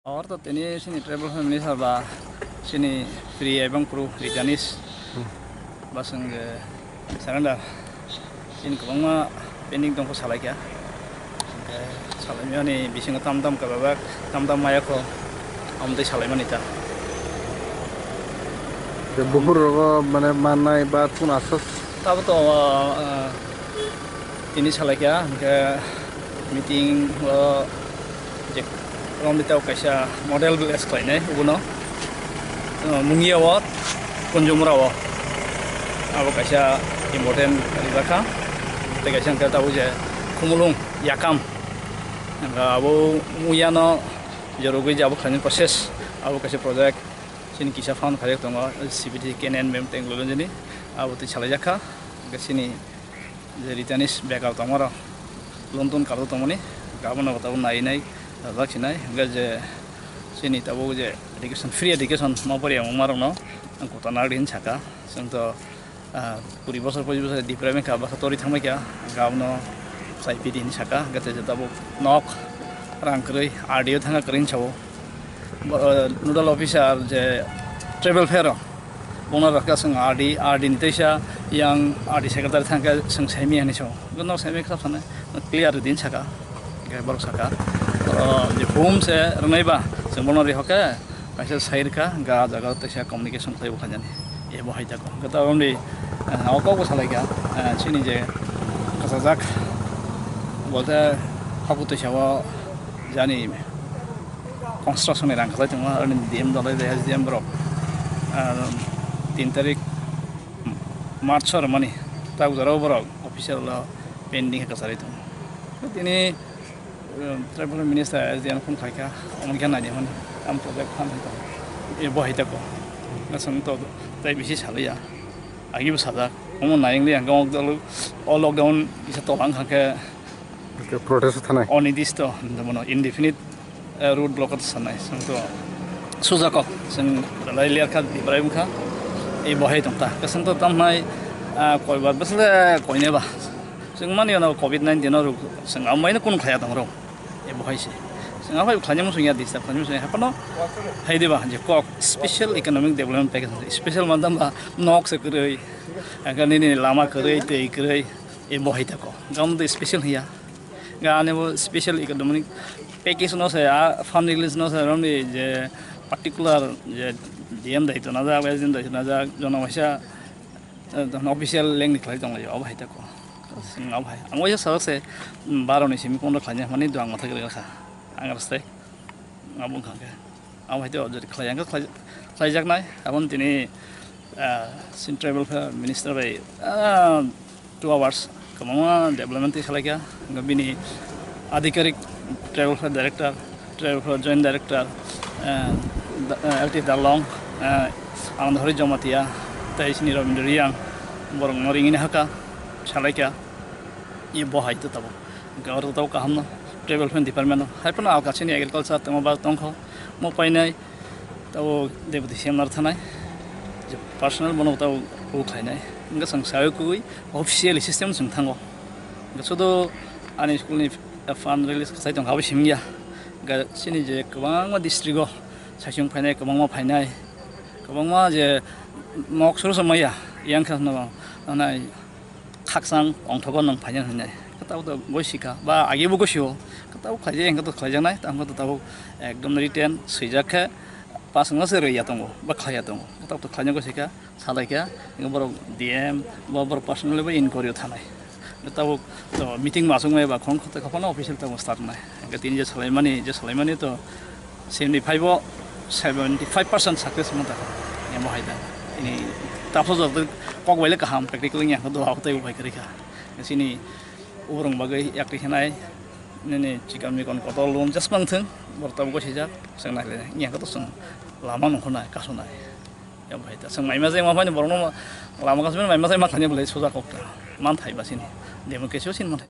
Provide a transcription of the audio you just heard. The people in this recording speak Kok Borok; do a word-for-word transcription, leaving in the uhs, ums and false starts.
Or to tini sini tribal family sar ba sini Pri ebong Kru Ritanis ba song je surrender sini kwbangma pending tongkho salai kha. Hingke salaimani bisingo tam tam kababak tam tam maya kho amtwi salaimani ta. Buphur rogo mane mannai ba kun aswk? Tabo to, ah, tini salai kha, hingke meeting o je romni tao kaisa model village khlainai, ubono, ah, Mungia o, Kunjumura o, abo kaisa important rijak kha. Tei kaisa hingke tabo je Khumulwng, Yakam, hingke abo Muyano jorogwi je abo khlainai process, abo kaisa project. Chini kisa fund khaijak tongo, C B T K N N M tei Global Journey, abo twi salaijak kha. Hingke chini je Ritanis bekar tongmarok, London kalo tongmani, abono tabuk nai nai rwjak sinai. Hingke je chini tabuk je education, free education ma poriya wngmarokno ang kota nang di hin saka. Chwng to, ah, kuri bosor, pochis bosor deprive wngkha, bwsa torwi thangbai kha, hingke abono chai pidi hin saka. Hingke je tabuk nok rang kwrwi, R D O thangkha kwrwi hin sao. Bo, eh, nodal officer je tribal fair o, bono rwkha chwng R D, R D ni teisa yang R D secretary thangkhe chwng saimanya hinwi sao. Bono saimanya khe sanai clear din saka, hingke borok saka, oh, je form se rwnai ba chwng bono rihokhe kaisa sai rwkha, hingke ah jaga teisa communication khlai bo khaijani. E bo hai tako. Hingke tabuk ni, eh, o kok bo salai kha, eh, chini je kasajak, bolte haku teisa o jani construction ni rang khlai tongma, ani D M dalai bai S D M borok, ah, tin tarik March o rwmani, tak jora o borok official o pending khe kwcharwi tongo. Tini, um, tribal minister S D M phone khlai kha, omo khe nai di hwnwi, ang project phan hai tongo. E bo hai tako. Aswng to tai bisi salaiya. Agi bo sajak. Omo nai wngli ang o lockdown kisa tolang kha khe Protest thanai. Onidisto, bono indefinite, eh, road block sanai. Song to suja kok, song lai liar kha, Ibrahim kha, ei bohai tong ta. Kasang to tam nai, ah, koi bar, bas le koi ne ba. Song mani ono covid nineteen o ruk, song amai ne kun khaya tong ro. Ei bohai se. Song amai khanya mo song ya dista, khanya mo song ya hapano. Hai de ba, je kok special economic development package, special mantam ba, nok se kwrwi, aga nini lama kwrwi, tei kwrwi, ei bohai ta ko. Gam de special hiya. Ga ani bo special economic package no se, a fund release no se, romni je particular je D M daitw najak, S D M daitw najak, jono waisa, eh, official lengni khlai tonglaio, abo hai tako. Sing abo hai. Ang waisa sajak se, mm, baro ni simi pondro khlaina, mani duang mathai kwrwi kha. Ang rastai. Abo wngkha khe. Abo hai tei o jori khlai, ang khe khlai, khlaijaknai. Aboni tini, ah, sin tribal welfare minister bai, ah, two hours kwbangma development tei salai kha. Hwnkhe bini adhikarik tribal welfare director, tribal welfare joint director, ah, da-, ah, L T Darlong, ah, Anand Hari Jamatia, tei sini Rabindra Riyang, borokno ringini haka salai kha. Ye bo hai to tabuk. Hwnkhe oro tabuk kaham no tribal welfare department no. Hai phano alka chini agriculture tongma ba tongkho. Mo painai tabo deputy C M nar thanai. Je personal bono tabo kuk khainai. Hwnkhe chwng sawi kui officially system chwng thango. Hwnkhe sudo ani school ni fund release sai tongkha abo simya. Hwnkhe chini je kwbangma district o saichung phainai, kwbangma phainai. Kwbangma je nok suru sumaya yang kha no nai. Khakchang ongthogo nwng phainai hwnwi. Khe tabuk to goi sika, ba age bo goi sio. Khe tabuk khlaijak, hwnkhe to khlaijaknai, tamo to tabuk ekdom written swijak khe, pasang no se rwya tongo, ba khlaiya tongo. Khe tabuk to khlaina goi sika, salai kha, hwnkhe borok D M, bo borok personally bo inquiry o thanai. Khe tabuk to meeting ma achuknai ba khoroknwi khe phano official tabuk start nai. Hwnkhe tini je salaimani, je salaimani to, seventy five o seventy five percent success wngkha. Emo hai da. Ini tapso jor kok bai le kaham practical wngya khe doha tei upai kwrwi kha. Sini ubrung bagwi yakti khenai nini chikon mikon kotor loan just mang thung. Borok tabuk sijak seng nai le. Nya khe to seng lama nongkhornai kasonai. Emo hai da. Seng maima jai ma phani borok no lama kasonai maima jai ma thani bwlai soja kok ta. Man thai ba sini. Democracy o sini man